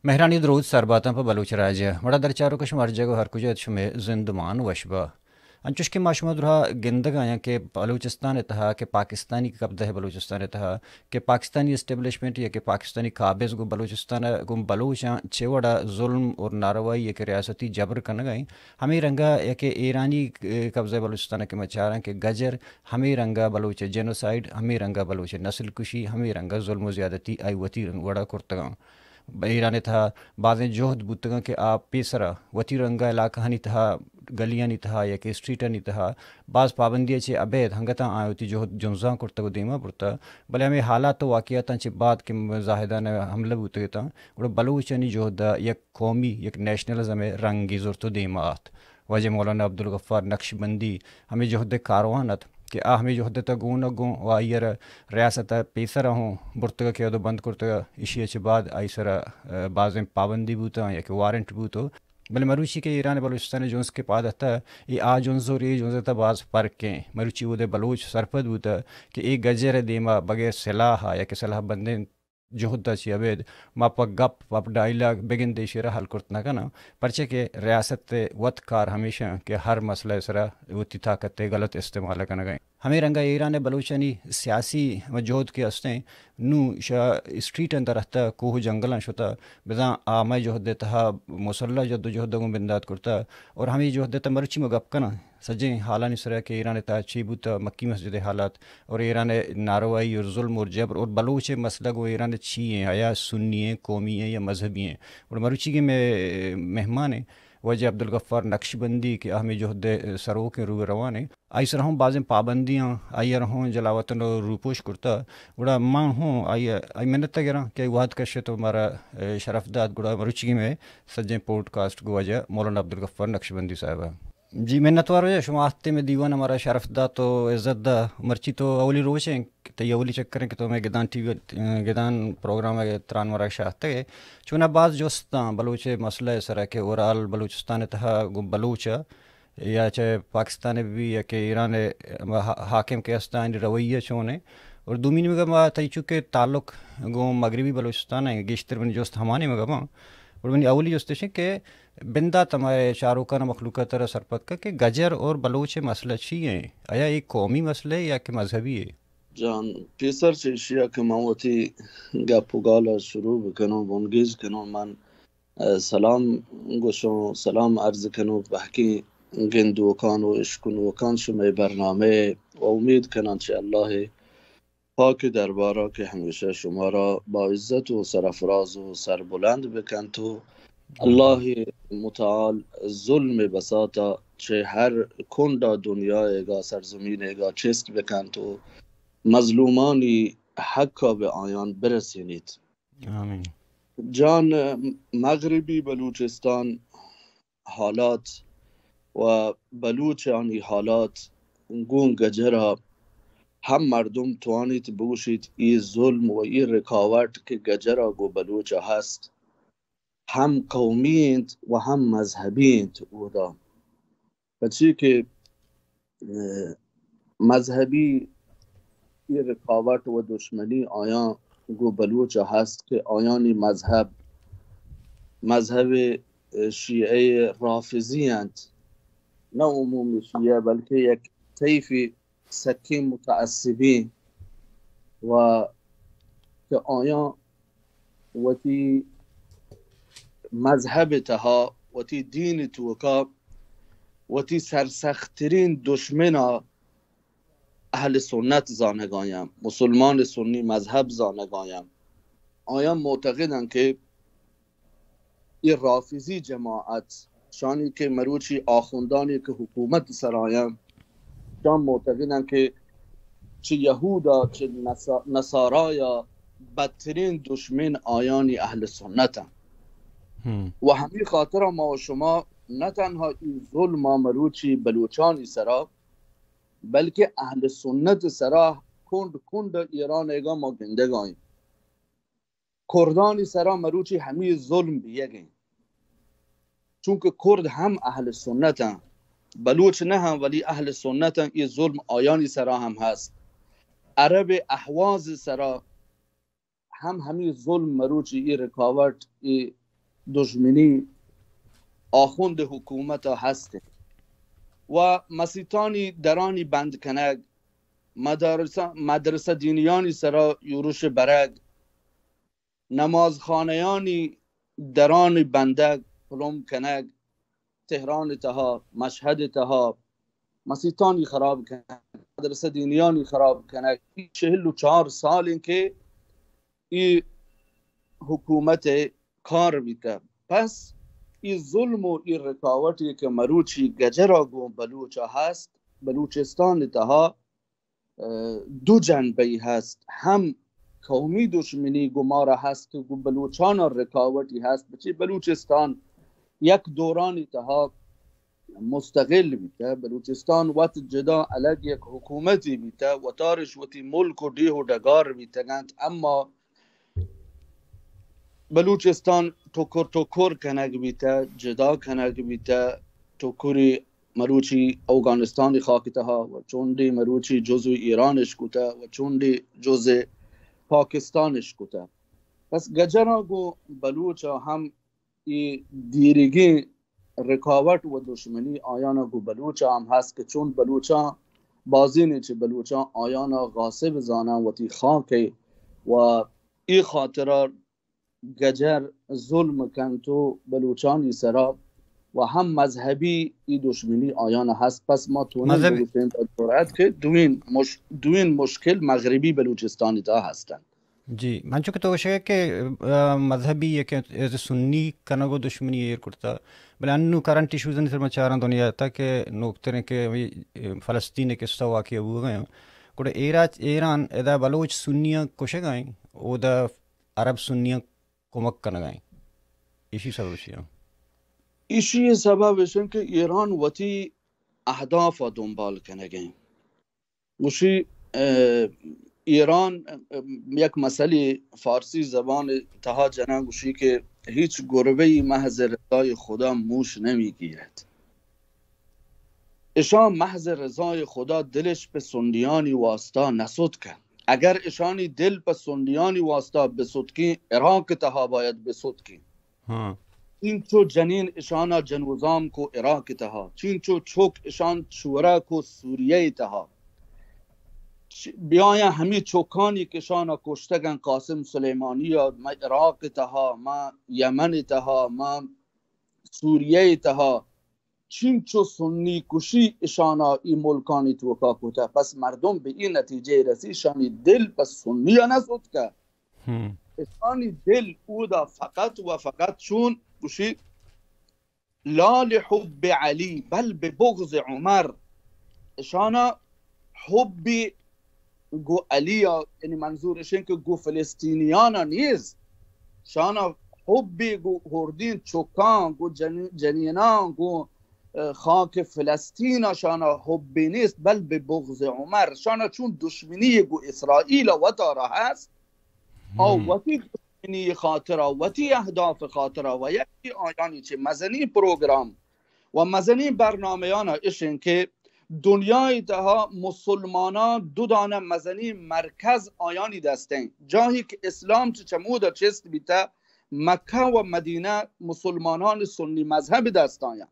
مہرانی دروت سرباتاں پہ بلوچ راج ء۔ وڑا در چاروک شما ہر جگہ و ہر کجا ات، شمے زندمان وش با۔ انچوش کہ ما شما درا گندگ آیاں کہ بلوچستان ء تہا کہ پاکستانی قبضہ ء بلوچستان ء تہا کہ پاکستانی اسٹیبلشمنٹ یا کہ پاکستانی قابض گوں بلوچستان ء گوں بلوچاں چے وڑا ظلم اور ناروائی یا کہ ریاستی جبر کنگ ء انت، ہمے رنگا یا کہ ایرانی، اے، قبضہ بلوچستان ء کہ ما چاراں کہ گجر ہمے رنگا بلوچ ء جینوسائیڈ، ہمے رنگا بلوچ ء نسل کشی، ہمے رنگا ظلم و زیادتی آئی وتی رنگ وڑا کرتگاں۔ ایران ء تہا بازیں جہد بوتگاں کہ آ پیسرا وتی رنگا علاقہانی تہا، گلیانی تہا یا کہ اسٹریٹانی تہا باز پابندی ء چہ ابید ہنگتاں آ وتی جہد جنزان کرتگ و دیما برتگ، بلے ہمے حالات و واقعاتاں چہ بعد کہ زاہدان ء حملہ بوتگ اتاں، گڑا بلوچانی جہد ء یک قومی، یک نیشنلزم ء رنگے زرت و دیما آت۔ واجہ مولانا عبدالغفار نقشبندی ہمے جہد ء کاروان ات کہ آ ہمے جہد ء تہ گون ء گون و آئی ء را ریاست ء پیسر ء ہوں برتگ ء کیاد و بند کرتگ ء ایشی ء چہ بعد آئی سر ء، ء، بازیں پابندی بوتاں یا کہ وارنٹ بوتو۔ بلے مروچی کہ ایران ء بلوچستان ء جنز کہ پاد اتہ، اے آ جنز اور اے جنز ء تہ باز فرق ایں۔ مروچی اود ء بلوچ سرپد بوتہ کہ اے گجر ء دیما بغیر سلاہ ء یا کہ سلاہ بندیں جہد ء چہ ابید ما پہ گپ، پہ ڈائیلاگ بگندے ایشی را حل کرت نہ کناں، پرچہ کہ ریاست ء وت کار ہمیش انت کہ ہر مسئلہ ء سرا وتی طاقت ء غلط استعمال کنگ ء انت۔ ہمے رنگ ء ایران ء بلوچانی سیاسی جہد کہ است انت، نوں شہ اسٹریٹ اندر رہتہ، کوہ و جنگلاں شتہ، بزاں آ مئے جہد ء تہا مسلح جد و جہد ء گوں بندات کرتہ اور ہمے جہد ء تہ مرچی ما گپ کناں۔ سجیں حالانی سرا کہ ایران ء تہا چی بوتہ، مکی مسجد ء حالات اور ایران ء ناروائی اور ظلم اور جبر اور بلوچ ء مسئلہ گوں ایران ء چی ایں، آیا سنی ایں، قومی ایں یا مذہبی ایں؟ اور مروچی کہ مئے مہمان ایں واجہ عبدالغفار نقشبندی کہ آ ہمے جہد ء سروک ایں، روح روان ایں، آئی سر ہوں بازیں پابندیاں، آئی ء ہوں جلاوطن ء روپوش کرتہ، گڑا ما ہوں آئی ء، آئی منت ء گراں کہ آئی وہد کشت و مارا، اے، شرف دات، گڑا مروچی مئے سجیں پوڈکاسٹ گوں واجہ مولانا عبدالغفار نقشبندی صاحب ء۔ جی، منتوار واجہ، شما آہتے مئے دیوان ء مارا شرف دات و عزت دا۔ مرچی تو اولی روچ ایں، تئی اولی چکر ایں کہ تو مئے گدان ٹی وی، گدان پروگرام ء تران مراگش ء آہتگ ئے۔ چوناہا باز جست آں بلوچ ء مسئلہ ء سرا کہ اوورآل بلوچستان ء تہا گوں بلوچ ء یا چہ پاکستان ء بہ بی یا کہ ایران ء ہا-، حاکم کہ ہست آں، آنی رویہ چون ایں؟ اور دومی نیمگا ما تئی چونکہ تعلق گوں مغربی بلوچستان ء، گیشتر منی جست ہما نیمگا باں۔ اور منی اولی جست اش انت کہ بندات ہمارے چاروکان ء مخلوق ء ترا سرپد کن کہ گجر اور بلوچ ء مسئلہ چی ایں؟ آیا اے قومی مسئلہ اے یا کہ مذہبی اے؟ جان، پیسر چہ ایشی ء کہ من وتی گپ و گال ء شروع بکنوں، بنگیج کنوں، من، ء، سلام گوشوں، سلام عرض کنوں بہکیں گندوکان و اشکنوکان شمئے برنامہ ء و امید کناں چہ اللہ ء پاک دربار ء کہ ہمیشہ شمارا با عزت و سرفراز و سربلند بکنت و اللہ متعال ظلم بساطا چہ ہر کنڈا دنیا ایگا سرزمین ایگا چست بکنت و مظلومانی حقا بہ آیان برسینیت۔ آمین۔ جان، مغربی بلوچستان حالات و بلوچانی حالات گوں گجرا ہم مردم توانیت بگوشیت، اے ظلم و اے رکاوٹ کہ گجرا گوں بلوچا ہست، ہم قومی انت و ہم مذہبی انت اودا۔ پچی کہ، اه، مذہبی اے رکاوٹ و دشمنی آیاں گوں بلوچا ہست کہ آیانی مذہب، مذہب، اه، شیعہ رافضی انت، نہ عمومی شیعہ بلکہ یک طیفی سکیں متعصبیں و کہ آیاں وتی مذہب تہا، وتی دین توکا، وتی سرسختترین دشمنا اہل سنت زانگایاں، مسلمان سنی مذہب زانگایاں۔ آیاں معتقدن کہ اے رافضی جماعت، شانی کہ مروچی آخوندانی کہ حکومت سرایاں، شان معتقدن کہ چہ یہودا، چہ نصا-، نصارایا بدترین دشمن آیانی اہل سنتن۔ ہم۔ و ہمی خاطرا ما و شما نہ تنہا ای ظلما مروچی بلوچانی سرا، بلکہ اہل سنت سرا کنڈ کنڈ ایران ایگا ما گندگائیں۔ کردانی سرا مروچی ہمی ظلم بیگ انت۔ چونکہ کرد ہم اہل سنت انت، بلوچ نہ انت ولی اہل سنت انت، اے ظلم آیانی سرا ہم ہست۔ عرب احواز سرا ہم ہمی ظلم مروچی، اے رکاوٹ، اے دژمنی آخوند حکومت ءَ ہست انت و مسیتانی درانی بند کنگ، مدرسہ، مدرسہ دینیانی سرا یورش برگ، نمازخانہانی درانی بندگ، پلم کنگ، تہران تہا، مشہد تہا مسیتانی خراب کنگ، مدرسہ دینیانی خراب کنگ. اے چہل و چار سال انت کہ اے حکومت کار بیتہ. پس اے ظلم و اے رکاوٹی کہ مروچی گجرا گوں بلوچا ہست، بلوچستان تہا اه، دو جنبہ ہست، ہم قومی دشمنی گوں مارا ہست، گوں بلوچانا رکاوٹی ہست، بچے بلوچستان یک دورانی تہا مستقل بیتہ، بلوچستان وت جدا الگ یک حکومتی بیتہ، وتارش وتی ملک و ڈیہ و ڈگار بیتگنت، اما بلوچستان ٹکر ٹکر کنگ بیتہ، جدا کنگ بیتہ، ٹکری مروچی اوگانستانی خاک تہا و چونڈی مروچی جزو ایرانش کتہ و چونڈی جزء پاکستانش کتہ. پس گجراں گوں بلوچا ہم اے دیریگیں رکاوٹ و دشمنی آیانا گوں بلوچا ہم ہست کہ چون بلوچاں بازینے چہ بلوچاں آیانا غاصب زاناں وتی خاکے و اے خاطرا گجر ظلم کنت و بلوچانی سرا و ہم مذہبی اے دشمنی آیانا ہست. پس ما تونیں مذہبی بگوشیں بہ جرأت کہ دوئیں مش-، دوئیں مشکل مغربی بلوچستانی تہا ہستنت. جی، انچو کہ تو گوشگ کہ، آ، مذہبی یک از سنی کنگ و دشمنی ایر کرتا، بلے انو کرنٹ ایشوزانی سر ما چاراں دنیا تا کہ نوکتریں کہ ہمے، آ، فلسطین قصہ واقعہ بوگا ہیں. گڑا ایرا-، ایران ادا بلوچ سنیاں کشگا ہیں، اودا عرب سنیاں کمک کنگا ہیں. ایشی سبب چی ہیں؟ ایشی سبب ایشن کہ ایران وتی اہداف دنبال کنگا ہیں. گوشی، اه، ایران، اه، یک مثلی فارسی زبان تہا جناں گوشی کہ هیچ گربه‌ای محض رضای خدا موش نمی‌گیرد. اشان محض رضای خدا دلش پہ سنیانی واسطہ نسوتکہ. اگر اشانی دل پہ سنیانی واسطہ بسوتکیں، عراق تہا باید بسوتکیں. ہاں. چینچو جنین اشانا جنوزام کو عراق تہا، چینچو چوک اشان چورا کو سوریہ تہا. چ-، بیایاں ہمی چوکانی کہ اشانا کشتگن قاسم سلیمانی، ما عراق تہا، ما یمن تہا، ما سوریہ تہا، چینچو سنی کشی اشانا ای ملکانی توکا کتہ. پس مردم بہ ای نتیجہ رسی، اشانی دل پہ سنی نسوتکہ. ہم. اشانی دل اودا فقط و فقط چون گوشی، لا لحب علی بل ببغض عمر. اشانا حبی گو علی، یعنی منظور اشیں کہ گو فلسطینیانا نیز، شانا حبی گو ہردین چکان، گو جن-، جنینان، گو، اه، خاک فلسطین شانا حبی نیست، بل ببغض عمر. شانا چون دشمنی گو اسرائیل وتارا ہست، او ہم. وتی دشمنی خاطرا، وتی اہداف خاطرا و یکی آیانی چہ مزنی پروگرام و مزنی برنامہانا اشیں کہ دنیای تہا مسلمانان دو دانہ مزنی مرکز آیانی دستیں. جاہی کہ اسلام چہ چمودا چست بیتہ، مکہ و مدینہ مسلمانان سنی مذہب دستایاں.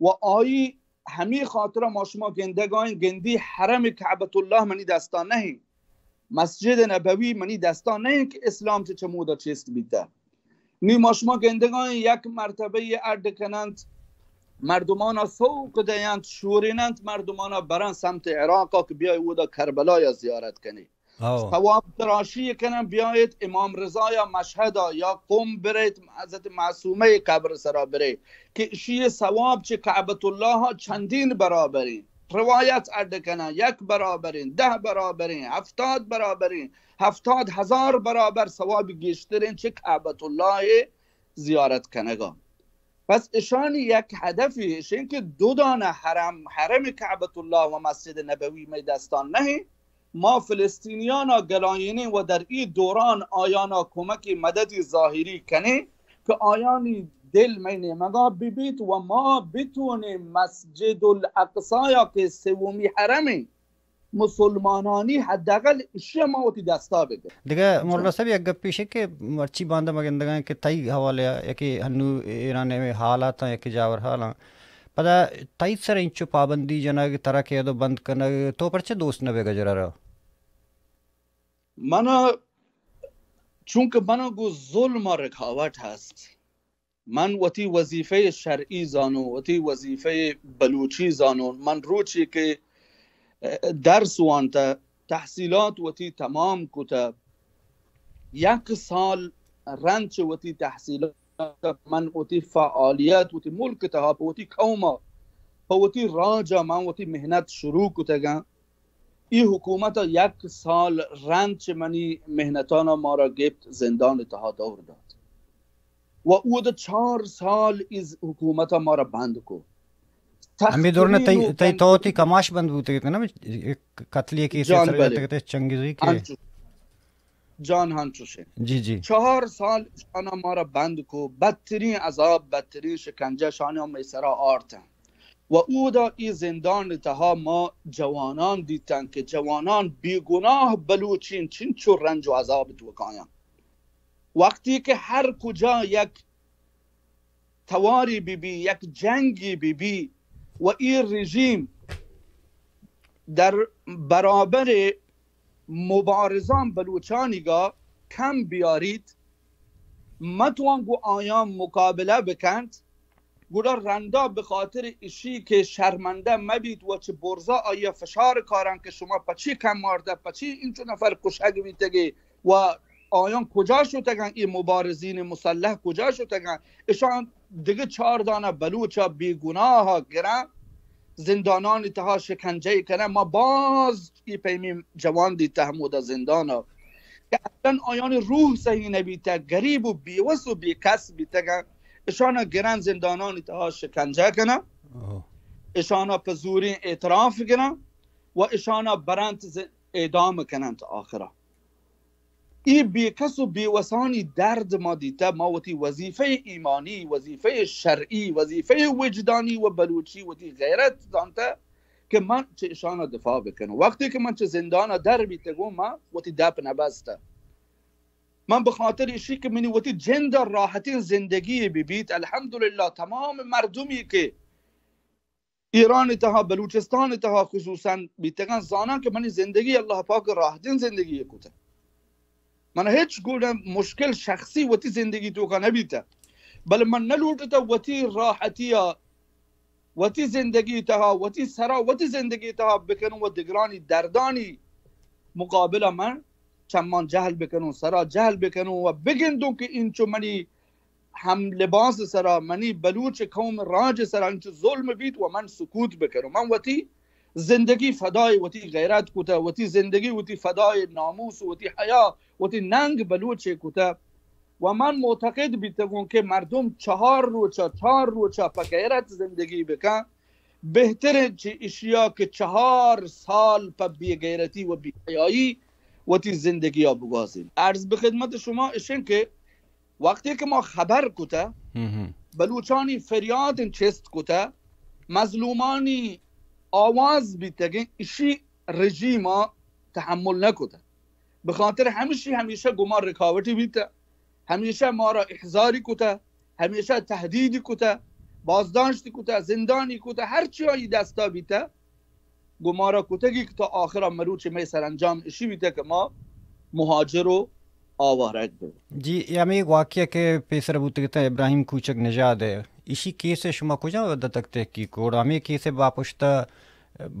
و آئی ہمی خاطرا ما شما گندگائیں، گندی حرم کعبۃ اللہ منی دستا نہیں، مسجد نبوی منی دستا نہیں کہ اسلام چہ چمودا چست بیتہ. نی ما شما گندگائیں یک مرتبہ اڈ کننت، مردمانا سوق دینت، شوریننت، مردمانا برن سمت عراقا کہ بیای اودا کربلایا زیارت کنی. ہو. ثواب تراشی کنن، بیایت امام رضا یا مشہدا یا قم بریت، حضرت معصومہ قبر سرا برے کہ اشی ثواب چہ کعبۃ اللہ چندین برابریں. روایت اڈ کنن، یک برابریں، دہ برابریں، ہفتاد برابریں، ہفتاد ہزار برابر ثواب گیشتریں چہ کعبۃ اللہ زیارت کنگا. پس اشانی یک ہدفی اشیں کہ دو دانہ حرم، حرم کعبۃ اللہ و مسجد نبوی مئے دستان نہیں، ما فلسطینیانا گلائینیں و در ای دوران آیانا کمکی مددی ظاہری کنیں کہ آیانی دل مئے نیمگا ببیت و ما بتونیں مسجد الاقصایا کہ سومی حرمیں، مسلمانانی حداقل اشیا ما وتی دستا بگریں۔ دگہ مولانا صاحب، یک گپے ایش کہ مرچی باندا ما گندگاں کہ تئی حوالہ ءَ یکے ہنو ایران ءِ حالاتاں، یکے جاور حالاں، پدا تئی سر انچو پابندی جنگ، ترا قید و بند کنگ، تو پرچہ دوست نہ بے گجرا را؟ من، چونکہ من گو ظلم ءَ رکاوٹ ہست، من وتی وظیفہ شرعی زانوں، وتی وظیفہ بلوچی زانوں۔ من روچے کہ، ء، درس وانتہ، تحصیلات وتی تمام کتہ، یک سال رند چہ وتی تحصیلات، من وتی فعالیت وتی ملک تہا پہ وتی قوم ءَ، پہ وتی راج ءَ من وتی محنت شروع کتگاں۔ ای حکومت ءَ یک سال رند چہ منی محنتانا مارا گپت، زندان تہا دور دات و اود چار سال ای حکومت ءَ مارا بند کو۔ ہمے دوران تئی، تئی تو وتی کماش بند بوتگ ات نا، یک قتلی کیس جان سر بلے۔ جتگ ات چنگیزی کے۔ انچو، جان ہنچوش انت۔ جی، جی۔ چہار سال اشانا مارا بند کو، بدترین عذاب، بدترین شکنجہ اشانا مئے سرا آرتن۔ و اودا ای زندان تہا ما جوانان دیتن کہ جوانان بیگناہ بلوچین چنچو رنج و عذاب توکایاں۔ وقتی کہ ہر کجا یک تواری بی بی، یک جنگی بی بی و ای رژیم در برابر مبارزان بلوچانیگا کم بیاریت، متوان گو آیان مقابلہ بکنت، گڑا رندا بخاطر اشی کہ شرمندہ مبیت و چہ برزا آیا فشار کارن کہ شما پچی کم مارتہ، پچی انچو نفر کشگ بیتگے و آیان کجا شتگن، ای مبارزین مسلح کجا شتگن؟ اشان دگہ چار دانہ بلوچا بیگناہا گرن، زندانانی تہا شکنجہ کنن۔ ما باز ای پیمی جوان دیتہ ہمودا زندانا کہ اصلاً آیانی روح صحیح نبیتہ، گریب و بیوس و بیکس بیتگن۔ اشانا گرن زندانانی تہا شکنجہ کنن، اشانا پہ زورین اعتراف گرن و اشانا برنت ز-، اعدام کننت آخرا۔ ای بیکس و بیوسانی درد ما دیتہ، ما وتی وظیفہ ایمانی، وظیفہ شرعی، وظیفہ وجدانی و بلوچی وتی غیرت زانتہ کہ من چہ اشانا دفاع بکنوں۔ وقتی کہ من چہ زندانا در بیتگوں، من وتی دپ نبستہ۔ من بخاطر اشی کہ منی وتی جند راحتین زندگی ببیت، الحمدللہ تمام مردمی کہ ایران تہا، بلوچستان تہا خصوصاً بیتگاں، زاناں کہ منی زندگی اللہ پاک راحتین زندگی کتہ۔ من ہچ گونہ مشکل شخصی وتی زندگی توکا نبیتہ، بلے من نلوٹتہ وتی راحتیا، وتی زندگی تہا، وتی سرا، وتی زندگی تہا بکنوں و دگرانی دردانی مقابلہ من چمان جہل بکنوں، سرا جہل بکنوں و بگندوں کہ انچو منی ہم لباس سرا، منی بلوچ قوم راج سرا انچو ظلم بیت و من سکوت بکنوں۔ من وتی زندگی فدای وتی غیرت کتہ، وتی زندگی وتی فدای ناموس، وتی حیا، وتی ننگ بلوچ کتہ۔ و من معتقد بیتگوں کہ مردم چہار روچا، چار روچا پہ غیرت زندگی بکن، بہتر انت چہ اشیا کہ چہار سال پہ بے غیرتی و بے حیائی وتی زندگیا بگوازین۔ عرض بہ خدمت شما اشن کہ وقتی کہ ما خبر کتہ، بلوچانی فریاد چست کتہ، مظلومانی آواز بیتگیں، اشی رژیما تحمل نکتہ۔ بخاطر ہمشی ہمیشہ گما رکاوٹی بیتہ، ہمیشہ مارا احضاری کتہ، ہمیشہ تہدیدی کتہ، بازداشتی کتہ، زندانی کتہ، ہرچی آئی دستا بیتہ، گمارا کتگی کہ تا آخرا مروچی مئے سرانجام اشی بیتہ کہ ما مہاجر و آوارگ بہ۔ جی، اے ہمے واقعہ کہ پیسر بوتگ اتاں ابراہیم کوچک نژاد ءِ، ایشی کیس ءَ شما کجا وھد ءَ تک تحقیق کو؟ گڑا ہمے کیس ءِ باپشت ءَ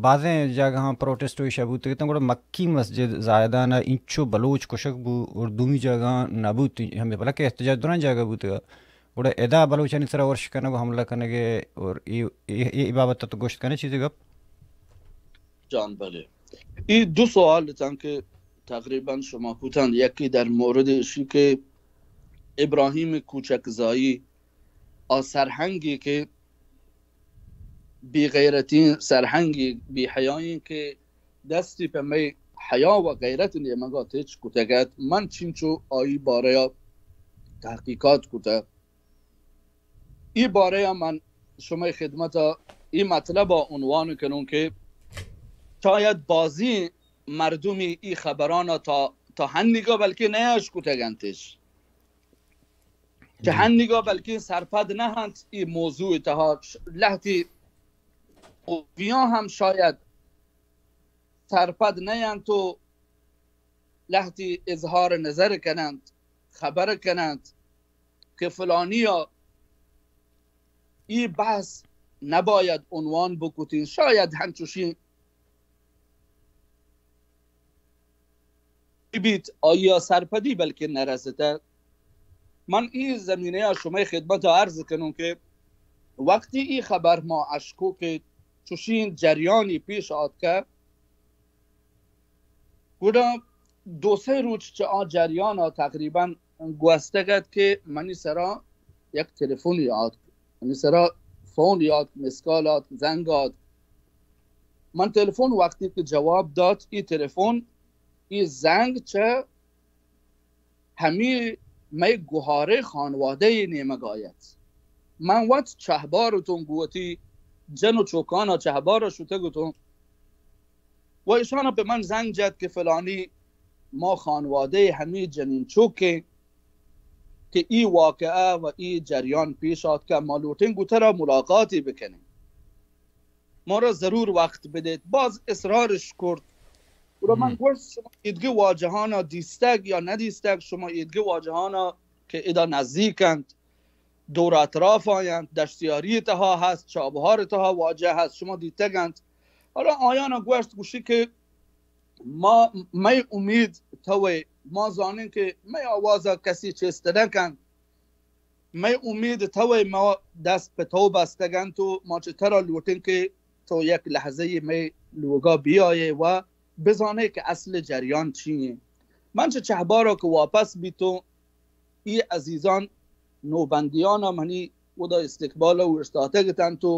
بازیں جاگہاں پروٹسٹ و ایشاں بوتگ اتاں، گڑا مکی مسجد زاہدان ءَ انچو بلوچ کشگ بو اور دومی جاگہاں نہ بوت، ہمے بلکہ احتجاج دراں جاگہ بوتگ۔ گڑا ادا بلوچانی سرا ارش کنگ و حملہ کنگ ءَ اور اے، اے، اے بابت ءَ تو گوشت کنے چیزے گپ؟ جان بلے۔ اے دو سوال اتاں کہ تقریباً شما کتن، یکی در مورد اشی کہ ابراہیم کوچکزائی آ سرہنگی کہ بے غیرتیں سرہنگی، بے حیائیں کہ دستی پہ مئے حیا و غیرت نیمگا تچ کتگ ات، من چنچو آئی بارہ ءَ تحقیقات کتہ۔ ای بارہ ءَ من شمئے خدمت ءَ ای مطلب ءَ عنوان کنوں کہ شاید بازیں مردمی ای خبرانا تا، تا ہنیگا بلکہ نیاشکتگ انتش، کہ ہنیگا بلکہ سرپد نہ انت ای موضوع تہا. ش-، لہتی اویاں ہم شاید سرپد نہ انت و لہتی اظہار نظر کننت، خبر کننت کہ فلانیا ای بحث نباید عنوان بکتین. شاید ہنچوشی بیت، آیا سرپدی بلکہ نرسته. من ای زمینه ء شمئے خدمت ء عرض کنوں کہ وقتی ای خبر ما اشکو کہ چوشین جریانی پیش آتکہ، گڑا دو سه روچ چہ آ جریان ء تقریباً گوستگ ات کہ منی سرا یک تلفنی آتک، منی سرا فون آتک، مسکال آتک، زنگ آتک. من تلفن وقتی کہ جواب دات، ای تلفن، ای زنگ چہ ہمی مئے گہارے خانوادہ نیمگا ات. من وت چہبار اتوں، گوں وتی جن و چوکانا چہبارا شتگ اتوں و اشانا پہ من زنگ جت کہ فلانی ما خانوادہ ہمی جنین چوکیں کہ ای واقعہ و ای جریان پیش آتکہ، ما لوٹیں گوں ترا ملاقاتی بکنیں، مارا ضرور وقت بدیت. باز اصرارش کرد. گڑا من گوشت، شما ایدگہ واجہانا دیستگ یا ندیستگ؟ شما ایدگہ واجہانا کہ ادا نزدیک انت، دور اطراف آیانت، دشتیاری تہا ہست، چابہار تہا واجہ ہست، شما دیتگ انت؟ حالا آیانا گوشت، گوشی کہ ما، مئے امید توئے، ما زانیں کہ مئے آوازا کسی چست نہ کنت. مئے امید توئے، ما دست پہ تو بستگ انت و ما چہ ترا لوٹیں کہ تو یک لحظہ مئے لوگا بیائے و بزانے کہ اصل جریان چی ایں. من چہ چہبارا کہ واپس بیتوں، ای عزیزان نوبندیانا منی اودا استقبالا اوشتاتگ اتنت و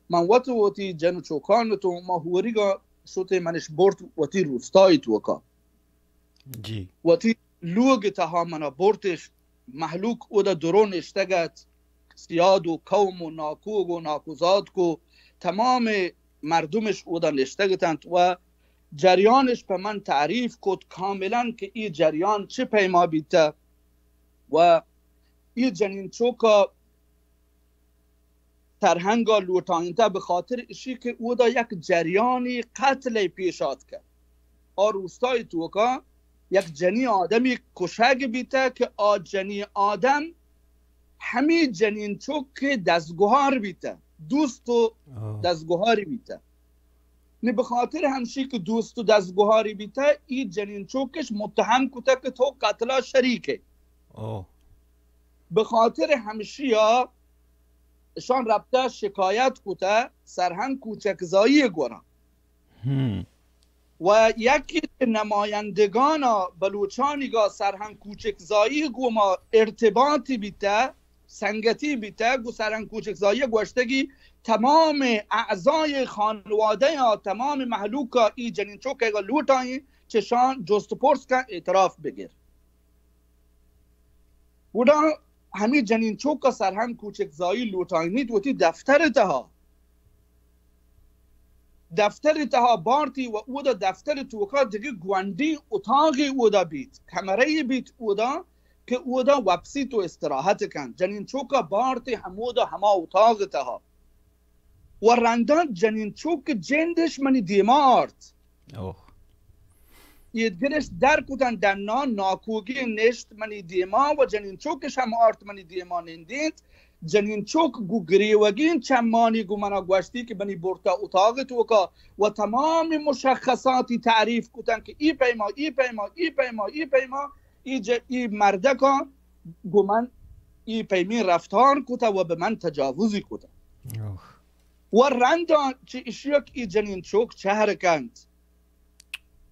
من وت و وتی جن و چوکان اتوں، ما ہوریگا شتیں، منش برت وتی روستای توکا. جی. وتی لوگ تہا منا برتش، مہلوک اودا درو نشتگ ات، سیاد و قوم و ناکوگ و ناکوزاتک و تمام مردمش اودا نشتگ اتنت و جریانش پہ من تعریف کت کاملاً کہ ای جریان چہ پیما بیتہ و ای جنین چوکا سرہنگا لوٹائینتہ، بہ خاطر اشی کہ اودا یک جریانی قتل پیش آتکہ. آ روستای توکا یک جنی آدمی کشگ بیتہ کہ آ جنی آدم ہمی جنین چوک کہ دزگوہار بیتہ، دوست و دزگوہاری بیتہ. نی بہ خاطر ہمشی کہ دوست و دزگوہاری بیتہ، ای جنین چوکش متہم کتہ کہ تو قتلا شریکے. بہ خاطر ہمشیا اشان رپتہ شکایت کتہ سرہنگ کوچکزایی گورا. و یکی چہ نمایندگان بلوچانیگا سرہنگ کوچکزایی گوما ارتباطی بیتہ، سنگتی بیتہ، گو سرہنگ کوچکزایی گوشتگی تمام اعضای خانوادہ یا تمام مہلوکا ای جنین چوکیگا لوٹائیں چشان جست پرس کن، اعتراف بگر. گڑا ہمے جنین چوک ء سرہنگ کوچکزایی لوٹائینیت وتی دفتر ء تہا، دفتر ء تہا بارتی و اودا دفتر ء توکا دگہ گونڈیں اتاگے اودا بیت، کمرہ یے بیت اودا کہ اودا وپسیت و استراحت کنت. جنین چوک ء بارتی ہمودا ہما اتاگ ء تہا. و رندا جنین چوک جندش منی دیما آرت. اوہ. ایدگرش در کتن ڈنا، ناکوگی نشت منی دیما و جنین چوکش ہم آرت منی دیما نندینت. جنین چوک گو گریوگین چمانی گو منا گوشتی کہ منی برتا اتاگ توکا و تمام مشخصاتی تعریف کتن کہ ای پیما، ای پیما، ای پیما، ای پیما، ای ج-، ای مردکا گو من ای پیمین رفتار کتہ و بہ من تجاوزی کتہ. اوہ. و رندا چہ اشیا کہ ای جنین چوک چہر کنت،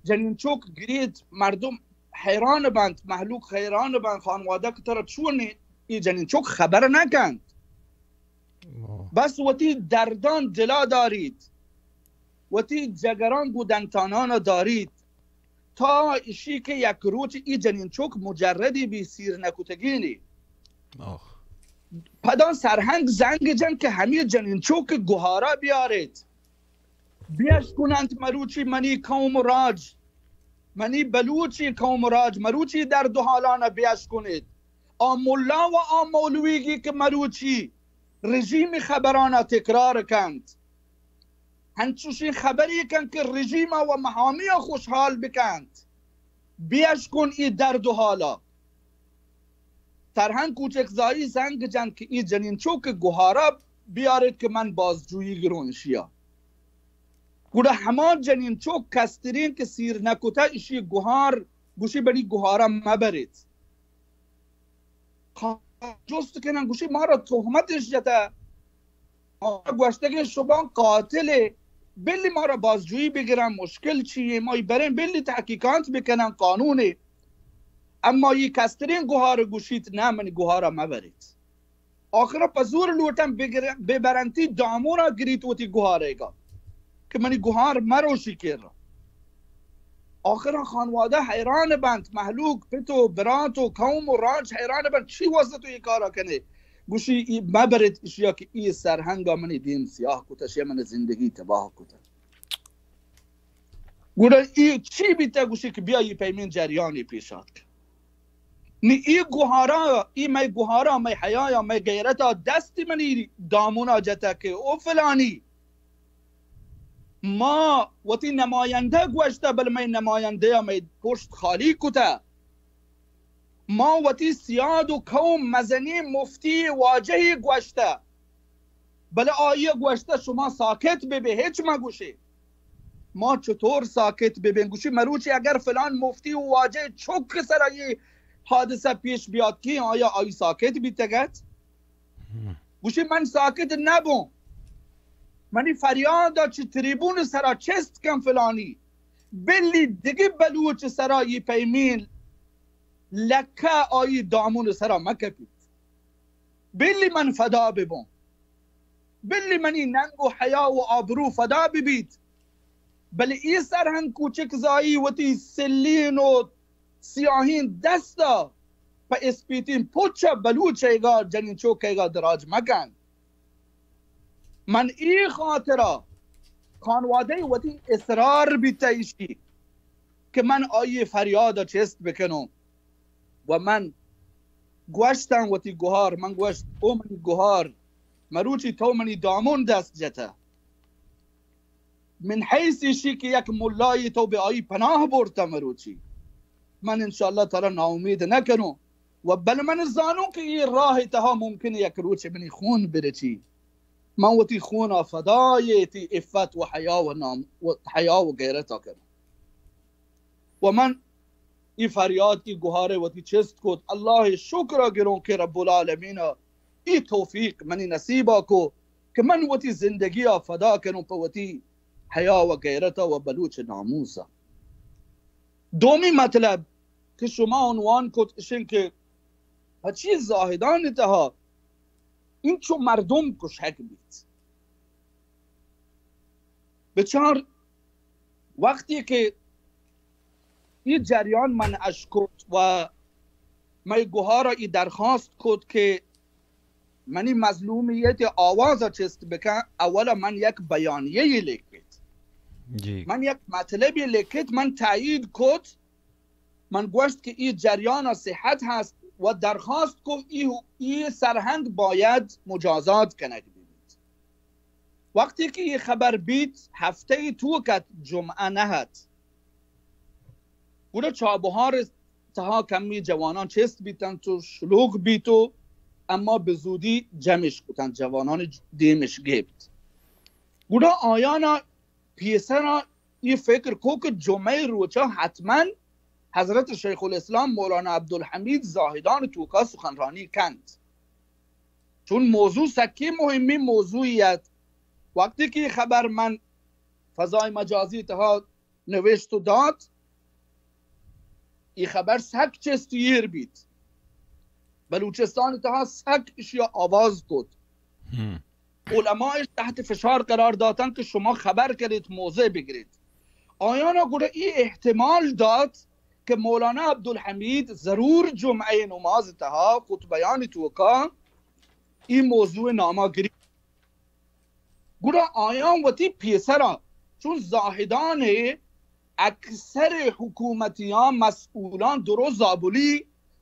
جنین چوک گریت، مردم حیران بنت، مہلوک حیران بنت، خانوادہ کہ ترا چون ای جنین چوک خبر نکنت. اوہ. بس وتی دردان دلا داریت، وتی جگران گو دنتانانا داریت، تا اشی کہ یک روچ ای جنین چوک مجردی بی، سیر نکتگینی. آخ. پدا سرہنگ زنگ جن کہ ہمی جنین چوک گوہارا بیاریت. بیش کننت مروچی منی قوم و راج، منی بلوچی قوم و راج، مروچی درد و حالانا بیش کنیت. آ ملا و آ مولویگی که مروچی رژیم خبرانا تکرار کنت، هنچوشین خبری کن که رژیما و محامیا خوشحال بکنت، بیش کن ای درد و حالا. سرهنگ کوچکزایی زنگ جنت که ای جنین چوک گوهارا بیاریت که من بازجویی گرون اشیا. گڑا هما جنین چوک کسترین که سیر نکته اشی گوهار، گوشی بڑی گوهارا مبریت. خان جست کنن، گوشی مارا تهمتش جته، ما گوشتگین شما قاتله، بلی مارا بازجویی بگرن، مشکل چیه، ما برین بلی تحقیقات بکنن، قانونه. اما ای کسترین گوهار گوشیت نه، منی گوهارا مبریت. آخرا پہ زور لوٹن بگر-، ببرنتی دامونا گریت وتی گوہاریگا کہ منی گوہار مروشی کرا. آخرا خانوادہ حیران بنت، مہلوک، پت و برات و قوم و راج حیران بنت، چی واسطہ تو یہ کارا کنے؟ گوشی، ای مبرت اشیا کہ ای سرہنگا منی دیم سیاہ کتا، اشیا منی زندگی تباہ کتا. گڑا ای چی بیتا؟ گوشی کہ بیا ای پیمین جریانی پیشات کن. نی ای گوہارا، ای مئے گوہارا، مئے حیایا، مئے غیرتا دست منی دامونا جتا کہ او فلانی، ما وتی نمایندہ گوشتا، بل مئے نمایندہ مئے پشت خالی کتا. ما وتی سیاد و قوم مزنی مفتی واجہی گوشتا، بل آئی گوشتا شما ساکت ببے، ہچ مگوشے. ما چطور ساکت ببیں؟ گوشی مروچی اگر فلان مفتی و واجہ چک سرا یہ حادثہ پیش بیات کی آیا آئی ساکت بیتگت؟ گوشی من ساکت نبوں. منی فریاد چہ تریبون سرا چست کن فلانی، بلی دگہ بلوچ سرا یہ پیمین لکہ آئی دامون سرا مکپیت. بلی من فدا ببوں، بلی منی ننگ و حیا و آبرو فدا ببیت، بلے ای سرہنگ کوچک زائی وتی سلین و سیاہین دستا پہ اسپیتین پچا بلوچ ایگا جنین چوک ایگا دراج مکن. من ای خاطرا خانوادہ وتی اصرار بیتا ایشی کہ من آئی فریاد چست بکنوں و من گوشتاں وتی گوہار، من گوشت، او منی گوہار، مروچی تو منی دامون دست جتہ. من حیث ایشی کہ یک ملایی تو بہ آئی پناہ برتہ مروچی، من انشاءاللہ ترا ناامید نہ کنوں. و بل من زانوں کہ یہ راہ تہا ممکن یک روچ منی خون برچی. من وتی خونا فدای تی عفت و حیا و نام و حیا و غیرتا کنوں. و من ای فریاد، ای گوہارے وتی چست کت. اللہ شکر گروں کہ رب العالمین ای توفیق منی نصیبا کو کہ من وتی زندگیا فدا کنوں پہ وتی حیا و غیرتا و بلوچ ناموسا. دومی مطلب کہ شما عنوان کت اشن کہ پہ چی زاہدان تہا اینچو مردم کشگ بیت. بچار، وقتی کہ ای جریان من اش کت و مئے گوہارا ای درخواست کت کہ منی مظلومیت آواز چست بکن، اولا من یک بیانیہ لکھت، جی. من یک مطلبی لکھت، من تایید کت، من گوشت کہ ای جریان صحت ہست و درخواست کو ای، ای سرہنگ باید مجازات کنگ بیت. وقتی کہ ای خبر بیت، ہفتہ ای توکت، جمعہ نہ ات. گڑا چابہار تہا کمی جوانان چست بیتنت و شلوغ بیت و اما بہ زودی جمعش کتنت، جوانان دیمش گپت. گڑا آیانا پیسرا ای فکر کو کہ جمعہ روچا حتماً حضرت شیخ الاسلام مولانا عبدالحمید زاہدان توکا سخنرانی کنت، چون موضوع سکی مہمی موضوعی ات. وقتی کہ ای خبر من فضای مجازی تہا نوشت و دات، ای خبر سک چست و ایر بیت. بلوچستان تہا سک اشیا آواز کت. علماء تحت فشار قرار داتن کہ شما خبر کنیت، موضع بگریت. آیانا گڑا ای احتمال دات کہ مولانا عبدالحمید ضرور جمعہ نماز تہا خطبیانی توکا ای موضوع ناما گریت. گڑا آیان وتی پیسرا چون زاہدان اکثر حکومتیاں، مسئولان درو زابلی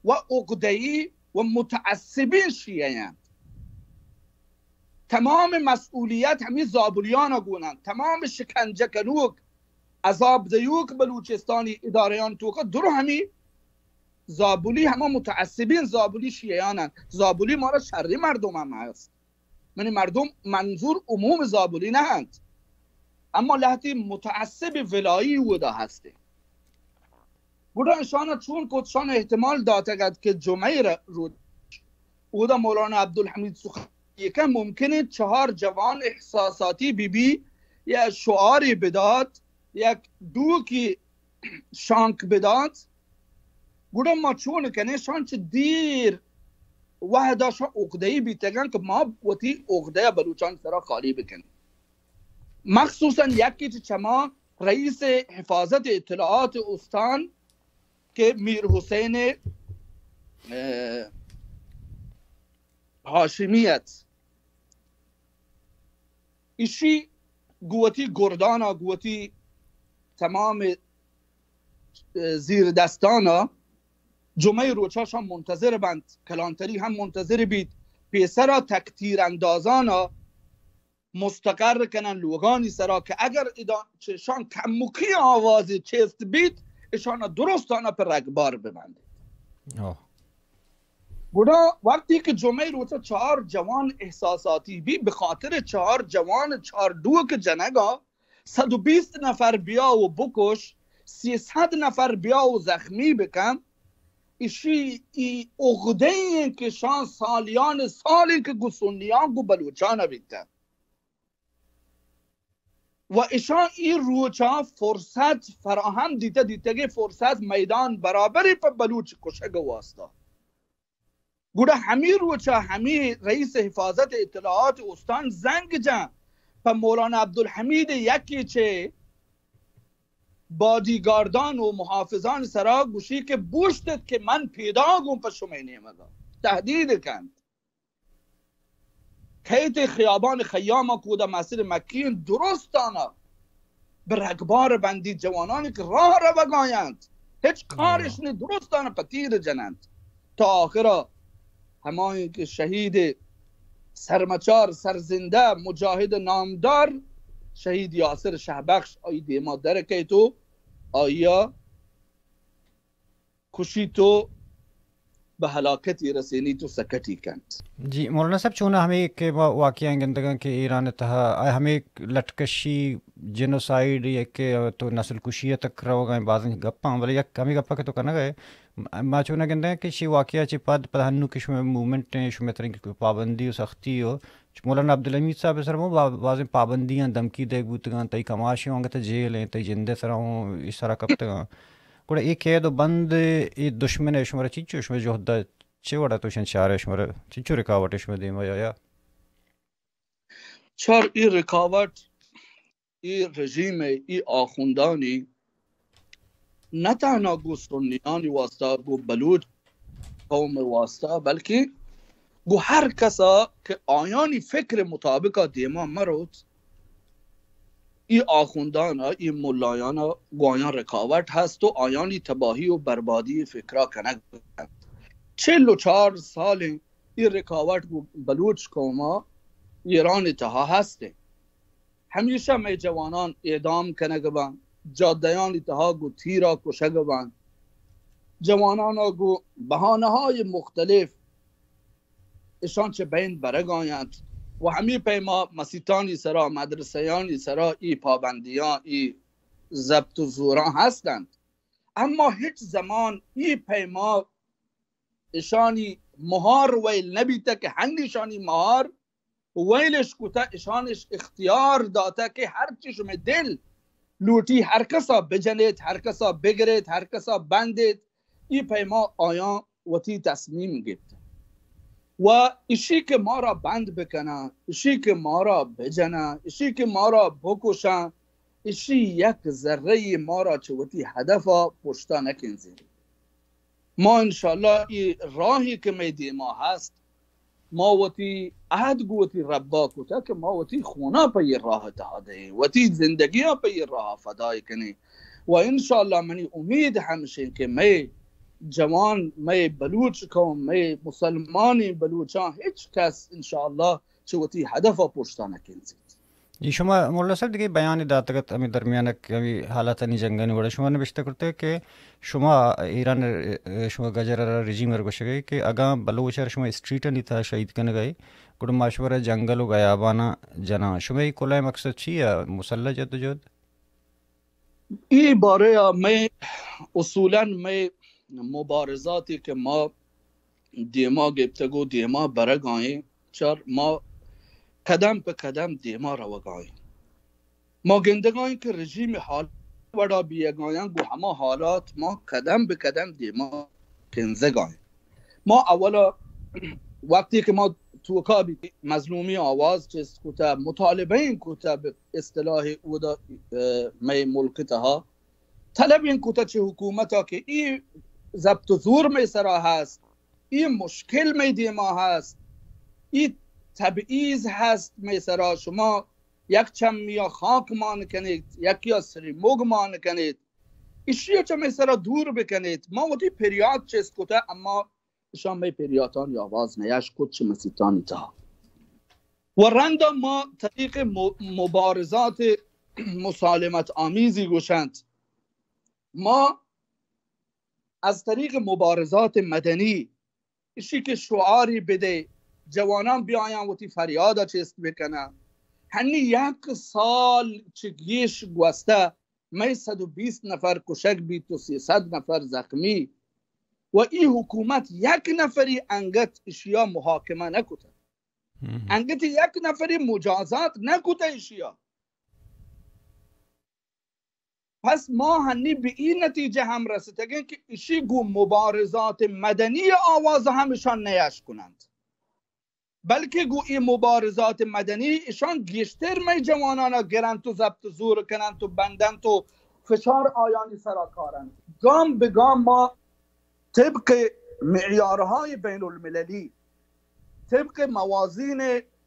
و عقدہ‌ای و متعصبین شیعہ انت. تمام مسئولیت ہمی زابلیان گون انت. تمام شکنجہ کنوک، عذاب دیوک بلوچستانی ادارہان توکا درو ہمی زابلی، ہما متعصبین زابلی شیعیان انت. زابلی مارا شری مردم ہم ہست. منی مردم، منظور عموم زابلی نہ انت، اما لہتی متعصب ولایی اودا ہستے. گڑا اشانا چون کت؟ اشان احتمال داتگ ات کہ جمعہ ر-، روچ اودا مولانا عبدالحمید سخن یکا ممکن انت چہار جوان احساساتی بی بی، یا شعاری بدات، یک ڈوکی شانک بدات. گڑا ما چون کنیں؟ شان چہ دیر وہدا شان عقدہ‌ای بیتگن کہ ما وتی عقدہ بلوچان سرا خالی بکنیں. مخصوصاً یکی چہ چما رئیس حفاظت اطلاعات استان کہ میر حسین، اه، ہاشمی ات. ایشی گوں وتی گردانا، گوں وتی تمام، اه، زیر دستانا جمعہ روچا شان منتظر بنت، کلانتری ہم منتظر بیت، پیسرا تک تیر اندازانا مستقر کنن لوگانی سرا کہ اگر ادا چہ شان کمکی آوازی چست بیت، اشانا درستانا پہ رگبار ببندیت. گڑا وقتی کہ جمعہ روچا چار جوان احساساتی بی، بہ خاطر چار جوان، چار ڈوک جنگا صد و بیست نفر بیا و بکش، سیصد نفر بیا و زخمی بکن، اشی ای عقدہ ایں کہ شان سالیان سال ایں کہ گو سنیان گو بلوچان بیتن. و اشاں اے روچاں فرصت فراہم دیتہ، دیتگیں فرصت میدان برابریں پہ بلوچ کشگ ء واسطہ. گڑا ہمے روچا ہمے رئیس حفاظت اطلاعات استان زنگ جاں پہ مولانا عبدالحمید یکے چہ بادیگاردان و محافظان سرا، گوشی کہ بوشتت کہ من پیداگوں پہ شمئے نیمگا، تہدید کنت. کئیت خیابان خیام ء کودا مسجد مکی انت، درستانا بہ رگبار بندی، جوانانی کہ راہ روگا انت، ہچ کارش نی، درستانا پہ تیر جننت. تا آخرا ہمائیں کہ شہید سرمچار، سرزندہ، مجاہد نامدار شہید یاسر شہبخش آئی دیما در کئیت و آئیا کشیت و بہ ہلاکتی رسینیت و سکٹی کنت. جی مولانا صاحب، چونا ہمے کہ ما واقعہ گندگاں کہ ایران تہا آ ہمے لٹکشی، جنوسائیڈ، یا کہ تو نسل کشی تک روگا ہیں، بازیں گپاں، بلے یک ہمے گپا کہ تو کنگا ہے، ما چونا گندگاں کہ شی واقعہ چہ پد، پد ہنو کہ شمئے موومنٹ ہیں، شمئے تریں پابندی و سختی و مولانا عبدالحمید صاحب ء سر ء با-، بازیں پابندیاں، دھمکی دیگ بوتگاں، تئی کماشے انگت جیل ایں، تئی جند ء سرا اوں اے سرا کپتگاں. گڑا اے قید و بند، اے دشمن ء شمارا چنچو شمئے جہد ء چے وڑا تو شن چارے، شمارا چنچو رکاوٹ ء شمئے دیما یا، یا؟ چار، اے رکاوٹ اے رژیم ء اے آخوندانی نہ تہنا گوں سنیانی واسطہ، گوں بلوچ قوم ء واسطہ، بلکیں گوں ہر کسا کہ آیانی فکر مطابق ء دیما مروت، اے آخوندان ء اے ملایان ء گوں آیاں رکاوٹ ہست و آیانی تباہی و بربادی فکرا کنگ انت. چل و چار سال انت اے رکاوٹ گوں بلوچ قوم ء ایران ء تہا ہست انت. ہمیشہ مئے جوانان اعدام کنگ بنت، جادیانی تہا گوں تیرا کشگ بنت، جوانانا گوں بہانہ‌ہای مختلف اشان چہ بین برگ آینت و ہمے پیما مسیتانی سرا، مدرسہ‌یانی سرا ای پابندیاں، ای ضبط و زوراں ہست انت. اما ہچ زمان ای پیما اشانی مہار ویل نہ بیتہ کہ ہنی اشانی مہار ویلش کتہ، اشانش اختیار داتہ کہ ہرچی شمئے دل لوٹی، ہر کسا بجنیت، ہر کسا بگریت، ہر کسا بندیت. ای پیما آیاں وتی تصمیم گپت و اشی کہ مارا بند بکناں، اشی کہ مارا بجناں، اشی کہ مارا بکشاں، اشی یک ذرہ ای مارا چہ وتی ہدفا پشتا نکنزینیت. ما انشاءاللہ ای راہی کہ مئے دیما ہست، ما وتی عہد گوں وتی ربا کتہ کہ ما وتی خونا پہ اے راہ تہا دئیں، وتی زندگیا پہ اے راہ فدای کنیں۔ و انشاءاللہ منی امید ہمشیں کہ مئے جوان، مئے بلوچ قوم، مئے مسلمانیں بلوچاں ہچ کس انشاءاللہ چہ وتی ہدفا پشتا نکنزیت۔ جی، شما مولا صاحب دگہ بیانے داتگ ات ہمے درمیان ء کہ ہمے حالاتانی جنگانی وڑ ء شما نبشتہ کرتگ کہ شما ایران ء، شما گجر ء را رژیم ء را گوشگ ء کہ اگاں بلوچ ء را شما اسٹریٹانی تہا شہید کنگ ء ئے، گڑا ما شما را جنگل و گیاباناں جناں۔ شمئے کلہیں مقصد چی ء مسلح جدوجہد؟ اے بارہ ء مئے اصولاً مئے مبارزاتے کہ ما دیما گپتگ و دیما برگ ء ایں، چر ما قدم پہ قدم دیما روگ ء ایں۔ ما گندگ ء ایں کہ رژیم حال وڑا بیگ ء آیاں، گوں ہما حالات ما قدم بہ قدم دیما کنزگ ء ایں۔ ما اولا وقتی کہ ما توکا بیت، مظلومی آواز چست کتہ، مطالبہ ایں کتہ، بہ اصطلاح اودا، اه، مئے ملک تہا طلب ایں کتہ چہ حکومت ء کہ ای ضبط و زور مئے سرا ہست، ای مشکل مئے دیما ہست، ای تبعیض ہست مئے سرا، شما یک چمی ء خاک مان کنیت، یکی ء سری مگ مان کنیت، اشی ء چہ مئے سرا دور بکنیت۔ ما وتی پریات چست کتہ، اما اشاں مئے پریاتانی آواز نیاشکت چہ مسیتانی تہا۔ و رندا ما طریق م-، مبارزات مسالمت آمیزی گوشنت۔ ما از طریق مبارزات مدنی، اشی کہ شعاری بدے، جوانان بیایاں وتی فریادا چست بکنن۔ ہنی یک سال چہ گیش گوستہ مئے صد و بیست نفر کشگ بیت و سیصد نفر زخمی و ای حکومت یک نفری انگت اشیا محاکمہ نکتہ۔ ہم۔ انگت یک نفری مجازات نکتہ اشیا۔ پس ما ہنی بہ ای نتیجہ ہم رستگیں کہ اشی گوں مبارزات مدنی آواز ہم اشان نیاش کنند، بلکہ گوں ای مبارزات مدنی اشان گیشتر مئے جوانانا گرنت و ضبط زور کننت و بندنت و فشار آیانی سرا کارنت۔ گام بہ گام ما طبق معیارهای بین المللی، طبق موازین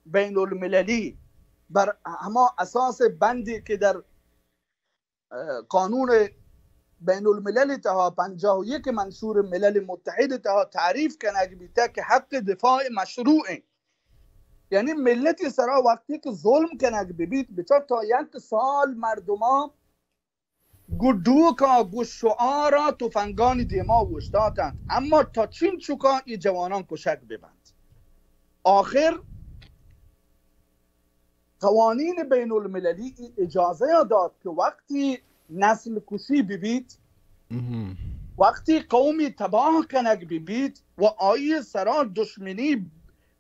بین المللی، بر ہما اساس بندی کہ در، اه، قانون بین الملل تہا پنجاہ و یک منشور ملل متحد تہا تعریف کنگ بیتہ کہ حق دفاع مشروع ایں۔ یعنی ملتی سرا وقتی کہ ظلم کنگ ببیت، بچار تا یک سال مردمان گوں ڈوکا، گوں شعارا، تفنگانی دیما اوشتاتنت، اما تا چنچکا ای جوانان کشگ ببنت؟ آخر قوانین بین المللی ای اجازہ دات کہ وقتی نسل کشی ببیت، مهم. وقتی قومی تباہ کنگ ببیت و آئی سرا دشمنی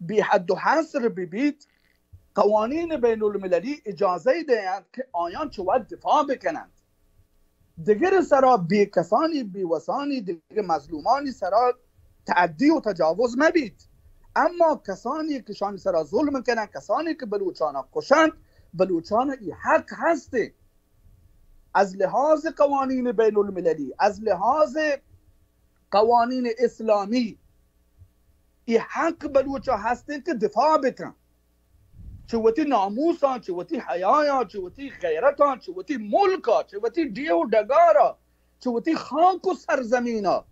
بی حد و حصر ببیت، قوانین بین المللی اجازہ دهند که آیان چه وقت دفاع بکنند. دگر سرا بی کسانی، بی وسانی، دگر مظلومانی سرا تعدی و تجاوز مبیت. اما کسانی که شانی سرا ظلم کنند، کسانی که بلوچانا کشند، بلوچانا ای حق هسته. از لحاظ قوانین بین المللی، از لحاظ قوانین اسلامی، ای حق بلوچا هستن که دفاع بکن. چه وتی ناموسا، چه وتی حیایا، چه وتی غیرتا، چه وتی ملکا، چه وتی ڈیه و ڈگارا، چه وتی خاک و سرزمینا.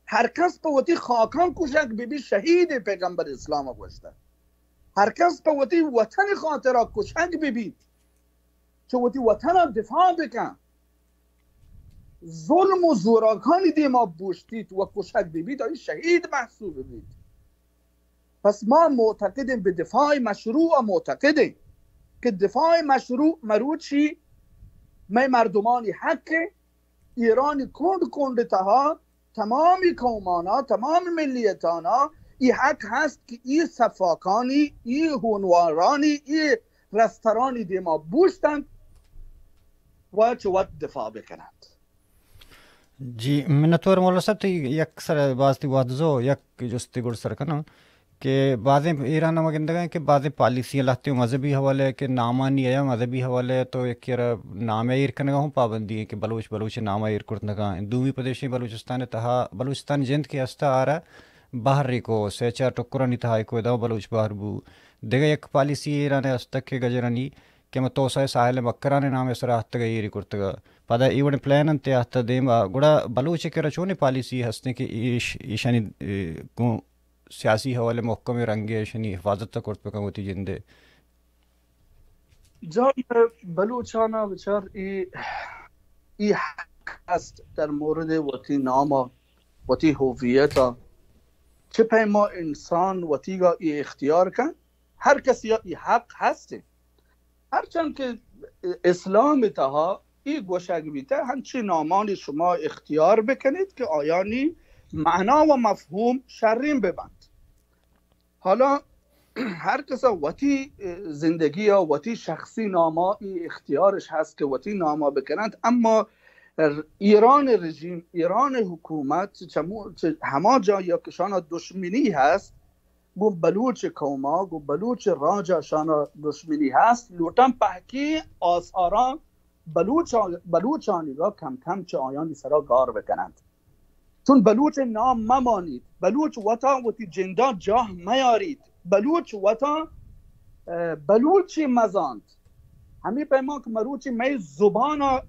هر کس په وتی خاکان کشگ ببی، شهید، پیغمبر اسلام گوشته. هر کس په وتی وطن خاطرا کشگ ببی، چه وتی وطنا دفاع بکن. ظلم و زوراکانی دیما بوشتیت و کشگ ببیت، آئی شهید محسوب بیت. پس ما معتقدیں، به دفاع مشروع معتقدیں که دفاع مشروع مروچی مئے مردمانی حق، ایرانی کنڈ کنڈ تها تمامی قومانا، تمامی ملیتانا ای حق هست که ای سفاکانی، ای هونوارانی، ای رسترانی دیما بوشتند و چه وت دفاع بکنند. جی، منتوار مولا صاحب، تئی یک سر باز تئی وہد زو، یک جستے گڑ سر کناں کہ بازیں ایران ما گندگا کہ بازیں پالیسی لہتے مذہبی حوالے کہ نامانی یا مذہبی حوالے تو یک را نام ایر کنگا ہوں پابندی ہے کہ بلوچ بلوچ نام ایر کرتنگا۔ دومی پدیشیں بلوچستان تہا، بلوچستان جند کے ہستا آرا بہر ریکو، سہ چار ٹکرانی تہا ایکو داں بلوچ بہر بو۔ دگہ یک پالیسی ایران ء ہستگ کہ گجرانی کہ ہمے توسہ ء ساحل ء مکران ء نام ء سرا ہتگ ء ایری کرتگ۔ پدا اے وڑیں پلان انت آہتہ دیما، گڑا بلوچ ء کرا چونیں پالیسی ہستیں کہ ایش، ایشانی، اے، گوں سیاسی حوالے محکمیں رنگے ایشانی حفاظت ء کرت بکن وتی جندے؟ جان، بلوچانا بچار، ای، ای حق است در مورد وتی ناما، وتی هویتا، چه پیما انسان وتیگا ای اختیار کن، هر کسی ای حق هست۔ هرچند که اسلام تها ای گوشگ بیته، هنچی نامانی شما اختیار بکنید که آیانی معنا و مفهوم شرین ببند. حالا هر کس وتی زندگی یا وتی شخصی ناما ای اختیارش هست که وتی ناما بکنند، اما ایران رژیم، ایران حکومت چمو-، چه هما جایی که شانا دشمنی هست، گو بلوچ قوما، گو بلوچ راجا شانا دشمنی هست، لوٹن پهکی آثاران بلوچان-، بلوچانی را کم کم چه آیانی سرا گار بکنند. چون بلوچ نام ممانید، بلوچ وتا وتی جندا جاه میارید، بلوچ وتا، اه، بلوچی مزانت. همی پیما که مروچی مئے زبانا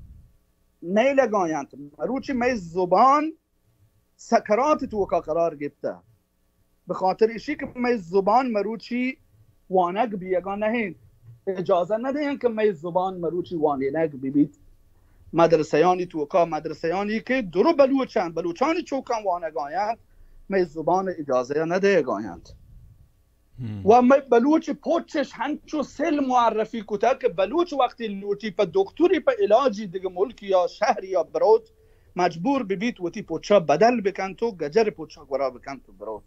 نیلگاینت، مروچی مئے زبان سکرات توکا قرار گپتہ. به خاطر ایشی که مئے زبان مروچی وانگ بیگا نهین، اجازه ندهین که مئے زبان مروچی وانینگ ببیت. مدرسه‌یانی توکا، مدرسه‌یانی که درو بلوچن، بلوچانی چوکان وانگاینت، مئے زبان اجازه ندهگاینت. و مئے بلوچ پوچش هنچو سل معرفی کتگ که بلوچ وقتی لوٹی په دکتری، په علاجی دگه ملک یا شهر یا بروت، مجبور ببیت وتی پوچا بدل بکنت و گجر پوچا گورا بکنت و بروت.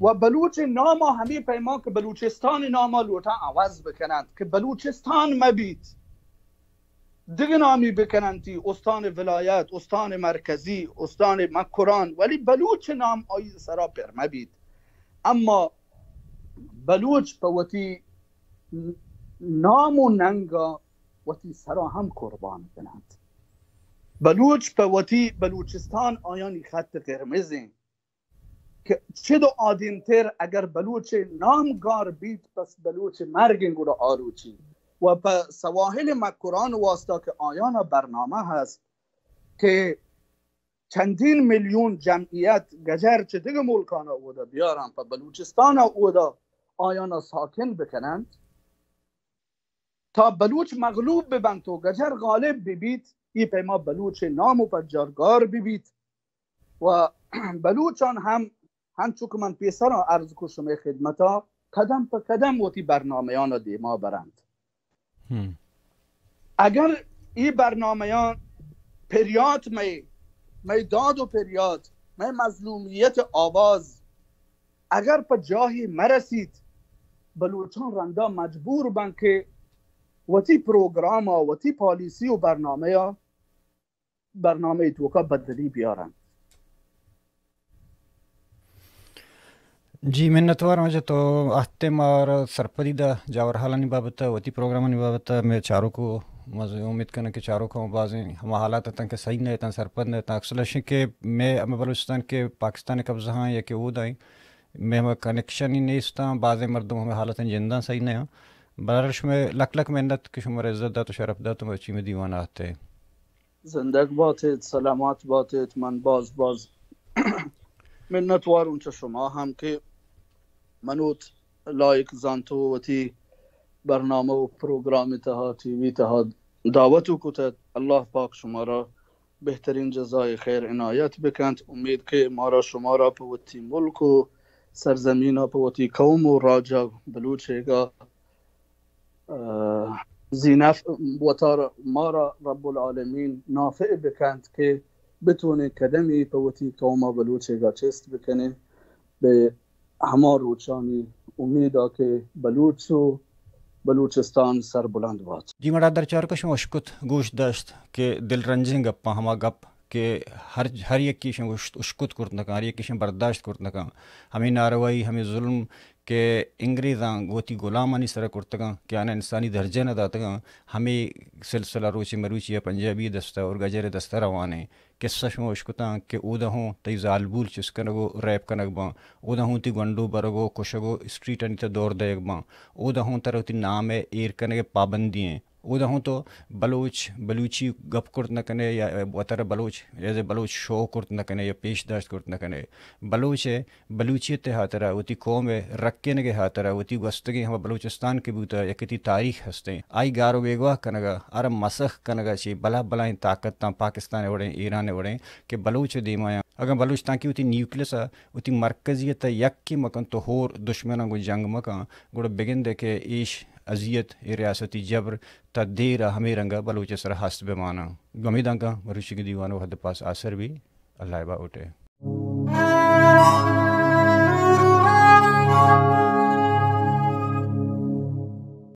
و بلوچ ناما همی پیما که بلوچستان ناما لوٹا عوض بکنند که بلوچستان مبیت، دگه نامی بکننتی، استان ولایت، استان مرکزی، استان مکران، ولی بلوچ نام آئی سرا پر مبیت. اما بلوچ په وتی نام و ننگا وتی سرا هم قربان کنند. بلوچ په وتی بلوچستان آیانی خط قرمزیں. که چد و آدینتر اگر بلوچ نام گار بیت، پس بلوچ مرگ گڑا آروچی. و په سواحل مکران واسطه که آیانا برنامه هست که چندین میلیون جمعیت گجر چه دگه ملکانا اودا بیارن، په بلوچستانا اودا آیانا ساکن بکنند، تا بلوچ مغلوب ببنت و گجر غالب ببیت، ای پیما بلوچ نام و پجار گار ببیت. و بلوچان هم، هنچو که من پیسرا عرض کو شمئے خدمتا، قدم په قدم وتی برنامه‌یانا دیما برند. اگر ای برنامه‌یان پریات مئے، مئے داد و پریات، مئے مظلومیت آواز اگر په جاهی مرسیت، بلوچان رندا مجبور بن که وتی پروگراما، وتی پالیسی و برنامه‌یا برنامه توکا بدلی بیارن. جی، منتوار واجہ، تو اہتے مارا سرپدی دا جاور حالانی بابت، وتی پروگرامانی بابت. میں چاروکو، مز-، امید کناں کہ چاروکو بازیں ہما حالات اتاں کہ صحیح نہ اتاں، سرپد نہ اتاں. اکثر اشیں کہ میں ہمے بلوچستان کہ پاکستان قبضہ ہاں یا کہ اودا ایں، میں ہمے کنیکشن ہی نیستاں، بازیں مردم ہمے حالتاں جنداں صحیح نہ ہاں. بہرحال شمے لک لک منت کہ شمارا عزت دات و شرف دات و مرچی میں دیوان آتے. زندگ باتیت، سلامت باتیت. من باز باز منتواروں چہ شما ہم کہ منوت لائق زانت و وتی برنامہ و پروگرام تہا، ٹی وی تہا دعوت و کتت. اللہ پاک شمارا بہترین جزائے خیر عنایت بکنت. امید کہ مارا شمارا پہ وتی ملک و سرزمینا، پہ وتی قوم و راجا بلوچیگا اه، زینف وتارا مارا رب العالمین نافع بکنت کہ بتونیں قدمی پہ وتی قوما بلوچیگا چست بکنیں. بہ ہما روچانی امیدا کہ بلوچ و بلوچستان سربلند بات. جی مڑا در چارکش اشکت گوش داشت کہ دل رنجیں گپاں، ہما گپ کہ ہر، ہر یکیشن اشکت کرت نکن، ہر یکیشن برداشت کرت نکن. ہمیں ناروائی، ہمیں ظلم کہ انگریزاں گوں وتی غلامانی سرا کرتگاں کہ آناں انسانی درجہ نہ داتگاں، ہمے سلسلہ روچے مروچی ءَ پنجابی دستہ اور گجر دستہ روان ایں۔ قصہ شما اشکتاں کہ اودا ہوں تئی زالبول چست کنگ و ریپ کنگ باں، اودا ہوں تئی گونڈو برگ و کشگ و اسٹریٹانی تہ دور دئیگ باں، اودا ہوں ترا وتی نام ءِ ایر کنگ ءِ پابندی ایں۔ اودا ہوں تو بلوچ، بلوچی گپ کرت نہ کنے یا وترا بلوچ، ایز اے بلوچ شو کرت نہ کنے یا پیش داشت کرت نہ کنے۔ بلوچ ءِ بلوچیت ءِ ہاترا، وتی قوم ءِ رکینگ ءِ ہاترا، وتی گوستگیں ہما بلوچستان کہ بوتہ، یک وتی تاریخ ہستیں، آئی گار و بیگواہ کنگ ءَ، آرا مسخ کنگ ءَ چہ بلاہ بلاہیں طاقتاں، پاکستان ءِ وڑیں، ایران ءِ وڑیں، کہ بلوچ ءِ دیما یاں۔ اگاں بلوچ تانکہ وتی نیوکلیس ءَ، وتی مرکزیت ءَ یکے مکن تو ہور دشمناں گوں جنگ مکن، گڑا بگندے کہ ایش اذیت، اے ریاستی جبر تا دیر ءَ ہمے رنگ ءَ بلوچ ءِ سرا ہست بہ ماناں۔ گوں ہمے دانکاں مروچیگیں دیوان و حد پاس آسر بی۔ اللہ ءِ باہوٹ ئے۔